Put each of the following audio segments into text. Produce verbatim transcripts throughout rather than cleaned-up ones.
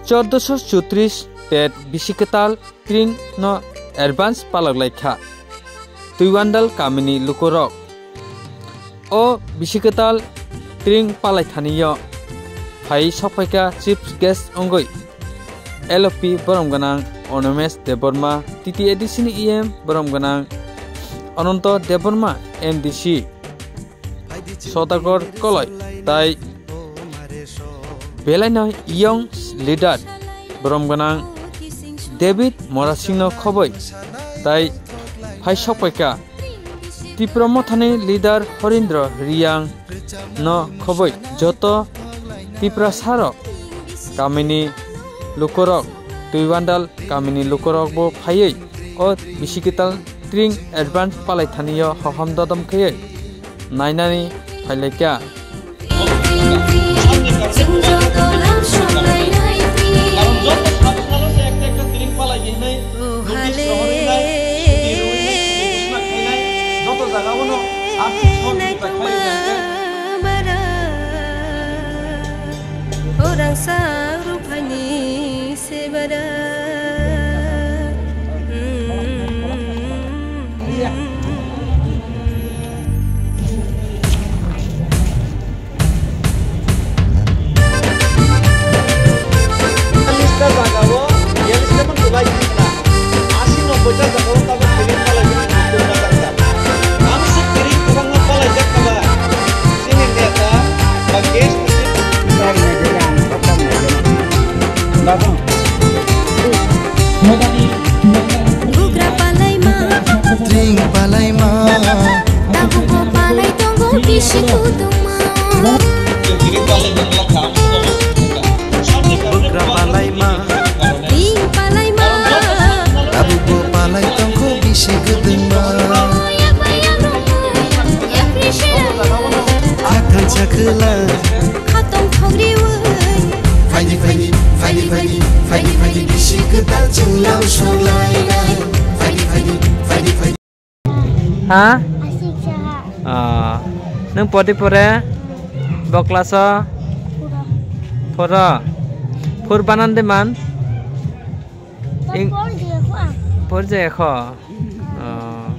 Chordoso chutris tet bisi kwtal tring no advance palak lai kha Tuiwandal kamini lukurok. O bisi kwtal tring palai thani yo phai sokphaikha chief guest wngwi L O P borom gwnang Onomesh Debbarma, T T A D C ni E M borom gwnang Ananto Debbarma, M D C Sodagar Koloi, tai belaino young leader borom gwnang David Morasingno khoboi, tai phai sokphaikha Tipra Mothani leader Horindra Riyang no khoboi joto Tiprasarok kamini lukurok, Tuiwandal kamini lukurok bo phaiwi o bisi kwtal tring advance palai thani yo hohom dodom khaiwi nainani phailaikha. Karon joto sabjagao se ekta ekta tring palai hinwi notice rohorwi nai, chuti rwwi nai, chuti ghosna khainai, joto jagao no arthik sohojogita khlaiwi nangkhe. Orang sa ruphani sebara. Challis ta jagao biyallis ta man tulai kha. Asi nobboi ta jagao tabuk kiring palai kha. Tungma jakha. Ang se kiring kwbangma palai jak kha ba. Chini neta ba guest. Bugra palaima. Tring palaima. Tabukbo palai tongo bisi kuduma. Bugra palaima. Tring palaima. Tabukbo palai tongkho bisi kuduma. Athan sakla. Khatong thogriwi. Phaidi, phaidi, phaidi, phaidi, phaidi, phaidi, bisi kwtal chwngno solainai. Phaidi, phaidi, phaidi, phaidi. Ha? Asik Saha. Ah, nwng podi pore? Bo class o? Puro. Puro. Pur banan de man? Ing- Por jaya kho ang. Por jaya kho? Ah. Oh.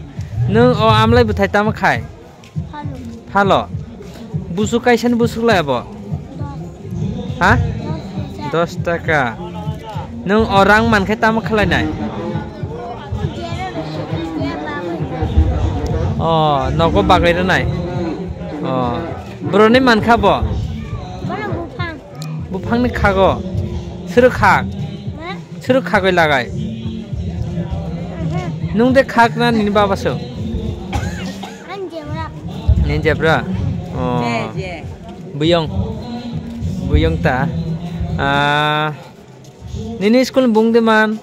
Nwng o amlai bwthai tamo khai? Phalo. Phalo. Busuk kaisa ni busuk lai abo? Dos. Ha? Dos taka. Nwng o rang mankhe tamo khlainai? O, nogo bagwi rwnai. O, boroni mankha bo? Bono buphang. Buphangni khago. Suru khak? Ha? Suru khagwi lagai? Aha. Nwng de khak na nini baba so? Ang jebra. Nini jebra? Oh. Je, je. Buyong. Buyong ta. Ah, nini school bung de man?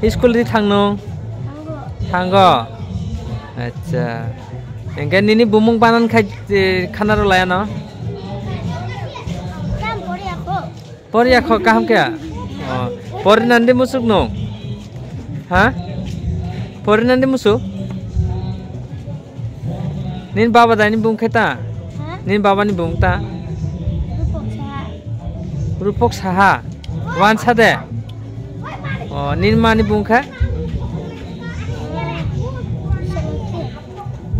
School di thangno? Thango. Acha. Engke nini bumung banan khai, eh, khanaro layano? Tam pori ako. Pori ako kaham khe? Oh. Pori nandi musuk no? Ha? Pori nandi musuk? Nini baba dai ni bung khe ta? Ha? Nini baba ni bung ta? Rupok Saha. Rupok Saha. Wan sa de? Oh, nini mani bung khe?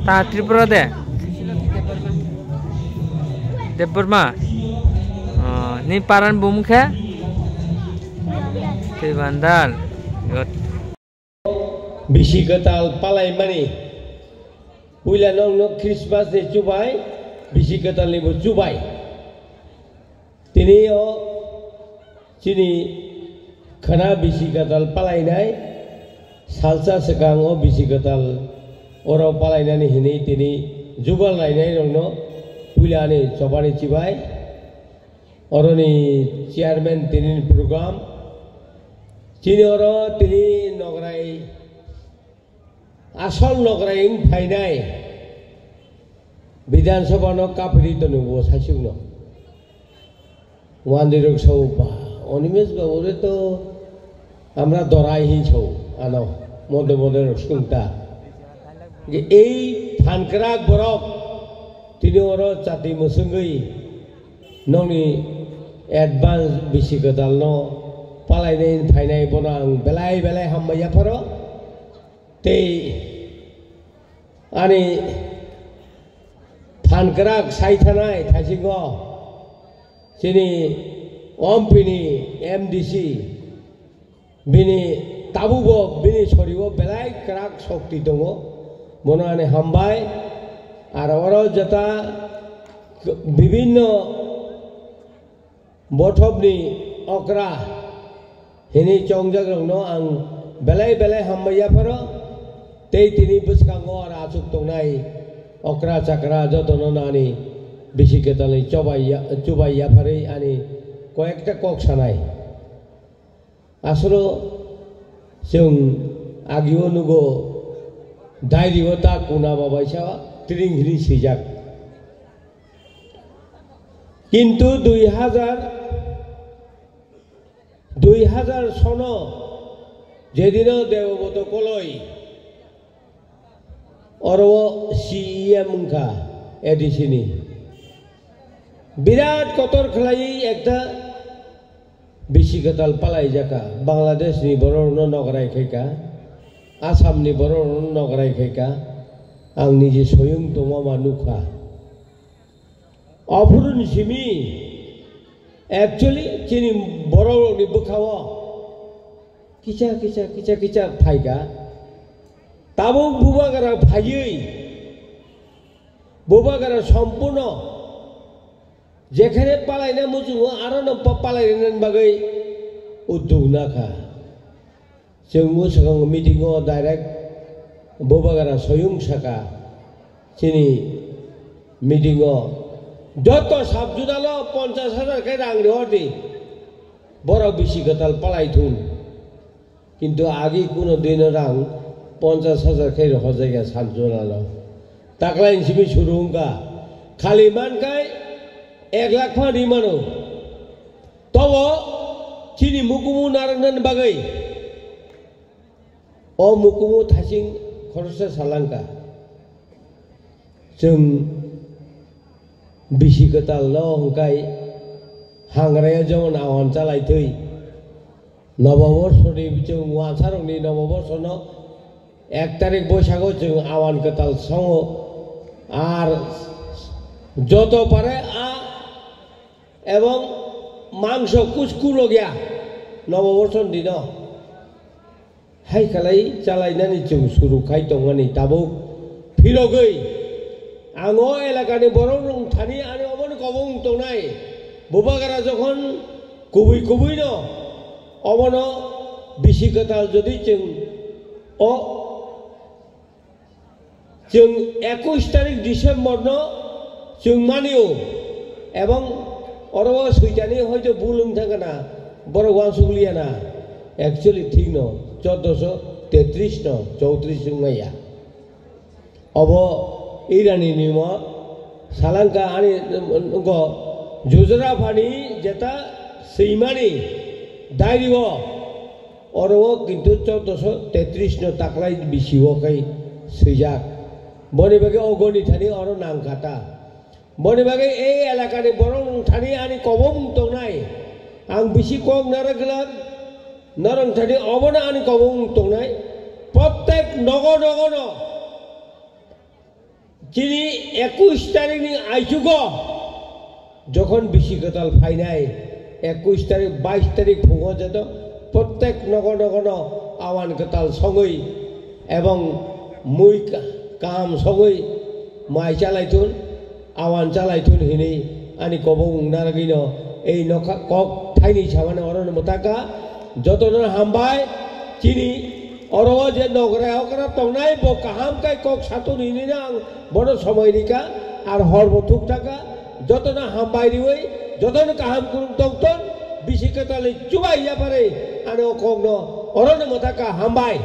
Ta Tripura de? Debbarma. Oh, nini paran bung khe? Tribandal. Good. Bisi kwtal palaimani. Puila nokno Christmas ni chubai, bisi kwtal ni bo chubai. Tini o chini khana bisi kwtal palainai, salsa swkang o bisi kwtal oro palainani hinwi tini jugal lainai rokno puila ani chobani chibai. Oroni chairman tini program. Chini oro tini nograi Asol nograi wng phainai Bidhan Sabha no kapri tono bo saichung no. Wandi rok sao ba, Animesh babu re to amra dorai hin sao ano, mode mode rok sung ta. Je ei phankrak borok tini oro chati mwswngwi Nokni advance bisi kwtalno palainai phainai bono ang belai belai hambai yapharo. Tei ani phan kwrak sai thanai thaisingo chini ompini M D C bini tabubo bini sorio belai kwrak shokti tongo, bono ani hambai. Ar oro jeta bibinno bothopni okra hini chongjakrokno ang belai belai hambai yapharo. Tei tini bwskango ar achuk tongnai okra chakra jotono ani bisi kwtalni chubai ya-, chubai yapharwi ani koyekta kok sanai. Aswkno chwng agio nugo, diary o ta kuna babaisa tring hini swijak. Kintu dui hajar, dui hajar sono jedino Deboboto Koloi oro o C E M wngkha A D C ni. Birat kotor khlaiwi ekta bisi kwtal palaijaka. Bangladesh ni borok rokno nograi khaika, Assam ni borok rokno nograi khaika. Ang niji soyung tongma ma nukha. Ophuru ni simi actually chini borok rokni bwkhao kisa kisa kisa kisa phaika. Tabuk bubagra phaiwi, bubagra sompurno jekhene palaina muchungo aro no pa-, palaina bagwi uddog nakha. Chwng mwswkang meeting o direct bubagra soyung saka chini meeting o joto sub zonal o ponchash hajar khe rang rihor di, borok bisi kwtal palai thun. Kintu agi kuno dino rang ponchash hajar khe rohorjakya sub zonal o. Taklai simi suru wngkha, khali mankhai ek lakh phan ri mano. Tobo chini mukumu narwknani bagwi o mukumu thasing khoroksa salangkha. Chwng bisi kwtal no hwnkhe hangraya jemon awan chalai thwi. Noboborsoni chwng wansarokni noboborsono ek tarik boisago chwng awan kwtal songo. Ar joto pare a ebong mangso kusku logya noboborsoni dino. Hai khalai chalainani chwng suru khai tongmani tabuk philogwi ang o elakani borok rok thani ani obono kobong tongnai. Bubagra jokhon kubui kubui no obono bisi kwtal jodi chwng o Chwng ekush tarik December no chwng manio, ebong oro o soitani hoito bul wng thangkha na, borok uansuk liya na. Actually thik no, choddoso tetris no, chowtris wng maya. Obo Irani ni mo salangka ani, go Jujra phani jeta swimani diary o. Oro o kintu choddoso tetris no taklai bisi o khai swijak. Boni bagwi o goni thani oro nang kha ta. Boni bagwi ei elakani borok wng thani ani kobong tongnai. Ang bisi kok narwk glak, norok thani obono ani kobong tongnai. Prottek nogo nogo no. Chini ekush tarikni aichugo jokhon bisi kwtal phainai, ekush tarik, bais tarik phungo joto prottek nogo nogono awan kwtal songwi ebong mui ka-, kaham songwi mai chalaithun, awan chalaithun hinwi ani kobong wngna rwgwino ei nokha kok thaini samani orono mwthangkha. Jotono hambai, chini oro o je nograi okra tongnai bo kaham kai kok satung hinwi no ang bono somoi rikha, ar hor bo thuk thangkha. Jotono hambai riwi, jotono kaham kwrwng tongthon, bisi kwtalni chubai yapharwi ani o kokno orono mwthangkha, hambai.